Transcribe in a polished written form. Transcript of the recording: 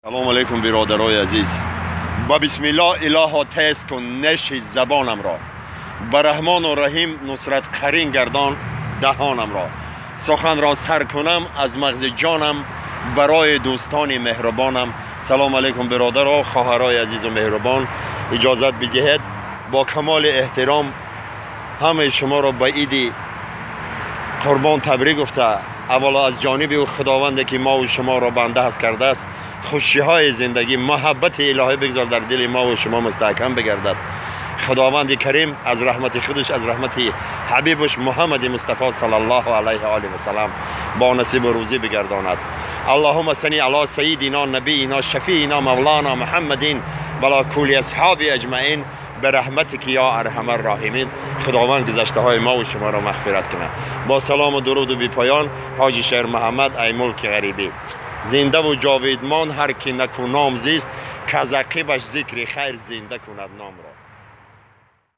Салом алейкум, биродарои азиз. Ба бисмиллоҳ илоҳо тез кун неши забонамро, ба раҳмону раҳим нусрат қарин гардон даҳонамро. Суханро сар кунам аз мағзи ҷонам барои дӯстони меҳрубонам. Салом алейкум, биродаро, хоҳарои азизу меҳрубон. Иҷозат бидиҳед, бо камоли эҳтиром ҳамаи шуморо ба иди қурбон табрик гуфта, аввало аз ҷониби ӯ худованде ки мову шуморо банда ҳаст кардааст, хушиҳои зиндагӣ, муҳаббати илоҳӣ бигзор дар дили мову шумо мустаҳкам бигардад. Худованди карим аз раҳмати худаш, аз раҳмати ҳабибаш Муҳаммади Мустафо саллаллоҳу алайҳи олиҳи васалам бо насибу рӯзӣ бигардонад. Аллоҳумма салли ало сайидино набиина шафиина мавлана Муҳаммадин вала кулли асҳоби аҷмаин برحمتک یا ارحم الراحمین. خداوند گذشته های ما و شما را مغفرت کنه. با سلام و درود و بی پایان، حاجی شیر محمد، ای ملک غریبی. زنده و جاویدمان هر کی نکو نام زیست، که از عقبش ذکر خیر زنده کند نام را.